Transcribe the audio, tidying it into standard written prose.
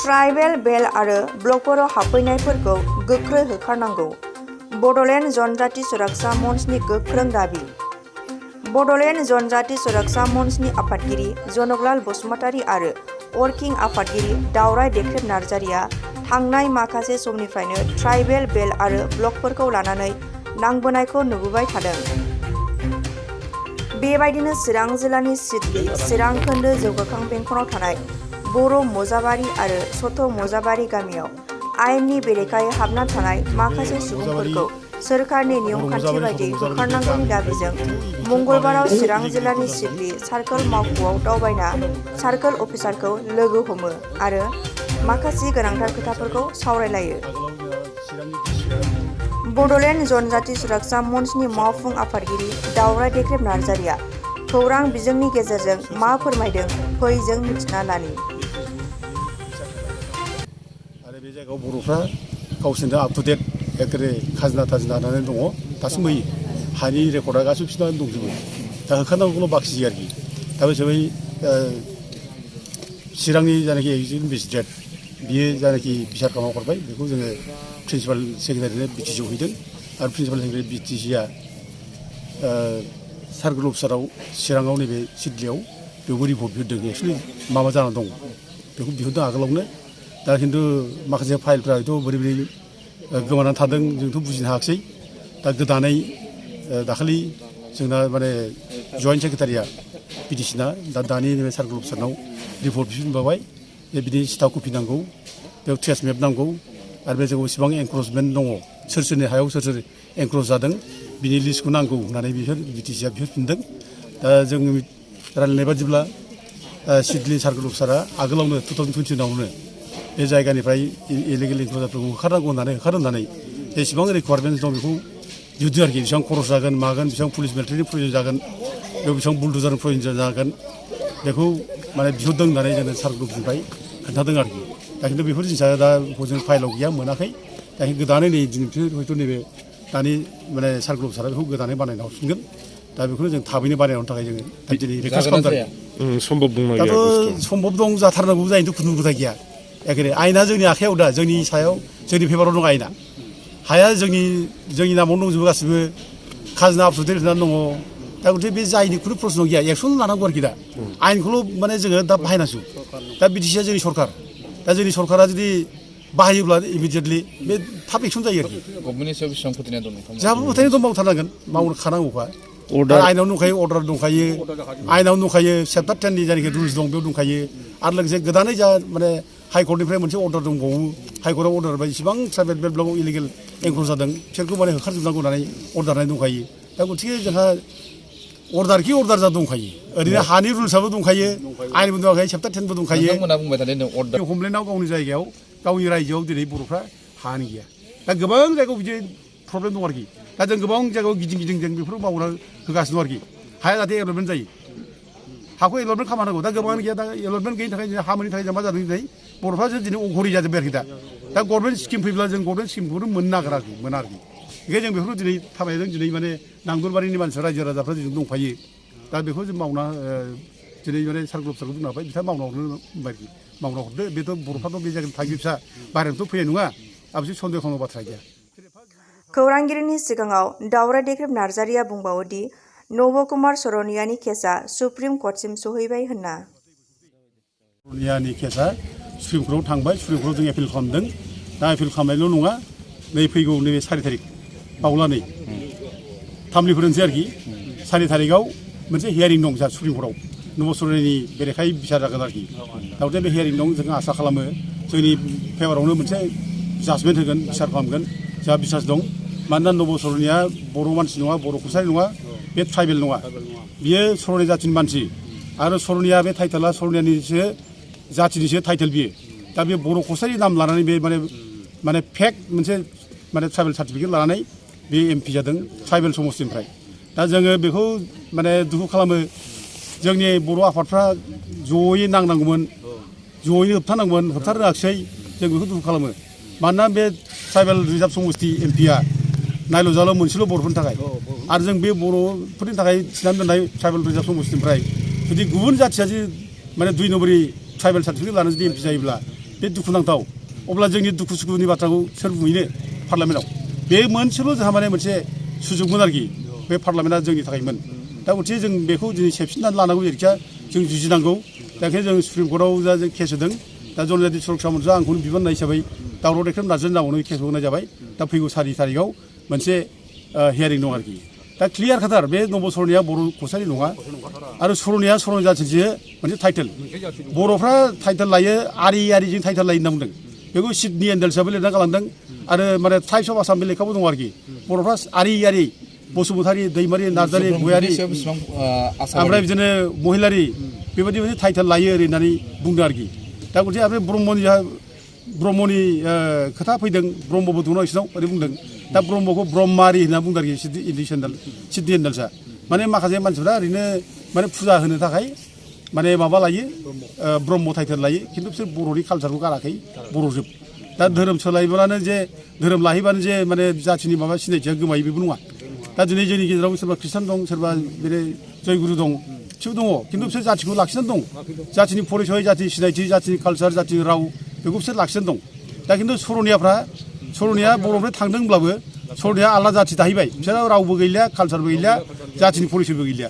Tribal बेल आरो ब्लकफोराव हाबफैनायफोरखौ गोख्रै होखारनांगौ। बड'लेण्ड जनजाति सुरक्षा मन्चनि गोख्रों दाबि। बड'लेण्ड जनजाति सुरक्षा मन्चनि आफादगिरि जनकलाल बसुमतारी आरो वर्किं आफादगिरि दावराय देख्रेब नार्जारिया थांनाय माखासे समनिफ्रायनो ट्राइबेल बेल आरो ब्लकफोरखौ लानानै नांबोनायखौ नुबोबाय थादों। बेबायदिनो चिरां जिल्लानि सिडली चिरां खोन्दो जौगाखां बेंखनाव थानाय बर' मजाबारि आरो सथ' मजाबारि गामियाव आयेननि बेरेखायै हाबना थानाय माखासे सुबुंफोरखौ सोरखारनि नियमखान्थि बायदियै होखारनांगौनि दाबिजों मंगलबाराव चिरां जिल्लानि सिडली सार्कोल मावख'आव दावबायना सार्कोल अफिसारखौ लोगो हमो आरो माखासे गोनांथार खोथाफोरखौ सावरायलायो। बड'लेण्ड जनजाति सुरक्षा मन्चनि मावफुं आफादगिरि दावराय देख्रेब नार्जारिया खौरां बिजोंनि गेजेरजों मा फोरमायदों फै जों मिथिना लानि। आरो बे जायगायाव बर'फ्रा गावसोरनो आप टु डेट एकेबारे खाजोना थाजिना लानानै दङ दासिमबो होयो। हानि रेकर्डआ गासिबो बिसिनाव दंजोबो। दा होखारनांगौल' बाखियो आरोखि। दा बे हिसाबै चिरांनि जायनाखि एक्जिकिउटिभ मेजिस्ट्रेट बियो जायनाखि बिसार खालामना हरबाय बेखौ जोङो प्रिन्सिपाल सेक्रेटारिनो बिटिसिआव हैदों आरो प्रिन्सिपाल सेक्रेटारि बिटिसिआ सार्कोल अफिसाराव चिराङाव नैबे सिडलियाव बेवबो रिपर्ट बिहरदों एक्सुवेलि मा जानानै दं बेखौ बिहरदों आगोलावनो। दा खिन्थु माखासे फाइलफ्रा हयथ' बोरै बोरै गोमानानै थादों जोंथ' बुजिनो हायाखिसै। दा गोदानै दाखालि जोंना माने जइन्ट सेक्रेटारिया बिटिसिना दानि नैबे सार्कोल अफिसारनाव रिपर्ट बिहरबाय जे बिदि स्टाफ कपि नांगौ, बेयाव ट्रेस मेप नांगौ आरो बे जायगायाव बेसेबां एनक्रचमेन्ट दङ, सोर सोरनि हायाव सोर सोर एनक्रच जादों बिनि लिस्टखौ नांगौ होननानै बिसोर बिटिसिआ बिहरफिनदों। दा जों रायलायनाय बादिब्ला सिडली सार्कोल अफिसारा आगोलावनो 2021आवनो बे जायगानिफ्राय इलिगेल एनक्रचारफोरखौ होखारनांगौ होननानै जेसेबां रिकुवारमेन्ट दं बेखौ दिहुनदों आरोखि। बेसेबां खरस जागोन मागोन, बेसेबां पुलिस मिलिटारिनि प्रयजन जागोन, बेयाव बेसेबां बुलडुजारनि प्रयजन जागोन बेखौ माने बिहरदों होननानै जोंनो सार्कोल अफिसनिफ्राय खोन्थादों आरोखि। दा खिन्थु बेफोर जिनिसा दा जों फाइलाव गैया मोनाखै। दा गोदानै नै दिनैसो हयथ' नैबे दानि माने सार्कोल अफिसारा बेखौ गोदानै बानायना हरफिनगोन। दा बेखौनो जों थाबैनो बानायनो थाखाय जोङो दिनै रिकुवेस्ट खालामदों। दाथ' सम्भब दं जाथारनांगौ जायैथ' खुनु खोथा गैया। एखेबारे आयेना जोंनि आखायाव दा जोंनि सायाव जोंनि फेभाराव दं आयेना। हाया जोंनि नामावनो दंजोबो गासिबो खाजोना आप टु डेट होनानै दङ। दा गथे बे जायनि खुनु प्रश्न गैया, एक्सन लानांगौ आरोखि। दा आयेनखौल' माने जोङो दा बाहायनांगौ। दा बिटिसिआ जोंनि सरकार, दा जोंनि सरकारा जुदि बाहायोब्ला इमिडियेटलि बे थाब एक्सन जायो आरोखि। गभर्नमेन्टनि सायाव बेसेबां फोथायनाय दं? जोंहाबो फोथायनाय दं, मावथारनांगोन, मावनो खानांगौखा। आयेनाव दंखायो, अर्डार दंखायो, आयेनाव दंखायो, चेप्टार 10नि जायनाखि रुल्स दं बेयाव दंखायो। आरो लोगोसे गोदानै जा माने हाइकर्टनिफ्राय मोनसे अर्डार दंबावो। हाइकर्टआव अर्डार होबाय इसेबां ट्राइबेल बेल ब्लकआव इलिगेल एनक्रच जादों बिसोरखौ माने होखारजोबनांगौ होननानै अर्डार होनाय दंखायो। दा गथिखे जोंहा अर्डारखि अर्डार जा दंखायो। ओरैनो हानि रुल्सआबो दंखायो, आयेनबो दंखायो, चेप्टार 10बो दंखायो। हमलेण्डआव गावनि जायगायाव गावनि रायजोआव दिनै बर'फ्रा हानि गैया। दा गोबां जायगायाव बिदि प्रब्लेम दं आरोखि। दा जों गोबां जायगायाव गिदिं जों बेफोरखौ मावना होगासिनो दं आरोखि। हाया जाहाथे एलटमेन्ट जायो, हाखौ एलटमेन्ट खालामनांगौ। दा गोबाङानो गैया, दा एलटमेन्ट गैयिनि थाखाय हा मोनैनि थाखाय मा जादों दिनै बर'फ्रा दिनै अघरि जाजोब्बाय आरोखि। दा गभर्नमेन्ट स्किम फैब्ला जों गभर्नमेन्ट स्किमखौनो मोननो नागिराखै, मोना आरोखि। बेखायनो जों बेफोरखौ दिनै थाबायदों। दिनै माने नांगलबारिनि मानसि रायजो राजाफ्रा जों दंफायो। दा बेखौ जों मावना दिनै माने सार्कोल अफिसारखौ बुंनो हाबाय, बिथाङा मावना हरनो आरोखि। मावना हरदो, बेथ' बर'फ्राथ' बे जायगानि थागिबि फिसा बाहेरानिफ्रायथ' फैनाय नङा। दा बिसोर सन्देह खालामनो बाथ्रा गैया। खौरांगिरिनि सिगाङाव दावराय देख्रेब नार्जारिया बुंबावो दि नबकुमार सरनियानि केसआ सुप्रिम कर्टसिम सहैबाय होनना। सरनियानि केसआ सुप्रिम कर्टआव थांबाय, सुप्रिम कर्टआव जों एपिल खालामदों। दा एपिल खालामनायल' नङा, नै फैगौ नैबे 4 थारिख बावला नै थामलिफोरनोसै आरोखि। 4 थारिखआव मोनसे हियारिं दं जोंहा सुप्रिम कर्टआव, नब सरनियानि बेरेखायै बिसार जागोन आरोखि। दा बे हियारिं दं, जों आसा खालामो जोंनि फेभारावनो मोनसे जाजमेन्ट होगोन, बिसार खालामगोन। जोंहा बिसास दं। मानोना नब सरनिया बर' मानसि नङा, बर' कसारि नङा, बे ट्राइबेल नङा, बियो सरनि जाथिनि मानसि। आरो सरनिया बे टाइटेला सरनियानिसो जाथिनिसो टाइटेल बियो। दा बे बर' कसारि नाम लानानै बे माने फेक मोनसे माने ट्राइबेल सार्टिफिकेट लानानै बे एमपि जादों ट्राइबेल समस्तिनिफ्राय। दा जोङो बेखौ माने दुखु खालामो। जोंनि बर' आफादफ्रा जयै नांनांगौमोन, जयैनो होबथानांगौमोन, होबथानो रोङाखिसै। जों बेखौ दुखु खालामो। मानोना बे ट्राइबेल रिजार्भ समस्ति एमपिआ नायल' जाल' मोनसेल' बर'फोरनि थाखाय। आरो जों बे बर'फोरनि थाखाय थिनानै दोननाय ट्राइबेल रिजार्भ समस्तिनिफ्राय जुदि गुबुन जाथिया माने 2 नम्बरि ट्राइबेल सार्टिफिकेट लानानै जुदि एमपि जायोब्ला बे दुखुनांथाव अब्ला जोंनि दुखु सुखुनि बाथ्राखौ सोर बुंहैनो पार्लामेन्टआव बे मोनसेल' जोंहा माने मोनसे सुजुगमोन आरोखि बे पार्लामेन्टआ जोंनि थाखायमोन दा गथिखे जों बेखौ दिनै सेबसिननानै लानांगौ जेरैखिया जों जुजिनांगौ दा ओंखायनो जों सुप्रिम कर्टआव दा जों केस होदों दा जनजाति सुरक्षा मन्थ्रिया आंखौनो बिबान होनाय हिसाबै दावराव देख्रेब नारजेननांगौनो केसखौ होनाय जाबाय दा फैगौ 4 तारिखआव मोनसे हियारिं दं आरोखि दा क्लियार खाथार बे नब सर'निया बर' कसारि नङा आरो सर'निया सर'नि जाथिनिसो मोनसे टाइटेल बर'फ्रा टाइटेल लायो आरिजों टाइटेल लायो होनना बुंदों बेखौ सिडनि एन्डेल्सआबो लिरना गालांदों आरो माने टाइप्स अफ आसाम बे लेखाबो दं आरोखि बर'फ्रा आरि बसुमतारी दैमारि नार्जारि गयारि ओमफ्राय बिदिनो महिलारि बेबायदि मोनसे टाइटेल लायो ओरै होननानै बुंदों आरोखि दा गथिखे आरो ब्रह्मनि खोथा फैदों ब्रह्मबो दं बिसिनाव ओरै बुंदों दा ब्रह्मखौ ब्रह्मारि होनना बुंदों आरोखि सिडनि एन्डेल्सआ माने माखासे मानसिफ्रा ओरैनो माने फुजा होनो थाखाय माने माबा लायो ब्रह्म टाइटेल लायो खिन्थु बिसोर बर'नि कालसारखौ गाराखै बर'जोब दा धोरोम सोलायब्लानो जे धोरोम लाहैबानो जे माने जाथिनि माबा सिनायथिया गोमायो बेबो नङा दा दिनै जोंनि गेजेराव सोरबा ख्रिस्टान दं सोरबा बे जयगुरु दं बिसोर दङ खिन्थु बिसोर जाथिखौ लाखिनानै दं जाथिनि परिसय जाथिनि सिनायथि जाथिनि कालसार जाथिनि राव बेखौ बिसोर लाखिनानै दं दा खिन्थु सर'निया बर'निफ्राय थांदों होनब्लाबो सर'निया आलादा जाथि थाहैबाय बिसोरहा रावबो गैलिया कालसारबो गैलिया जाथिनि परिसयबो गैलिया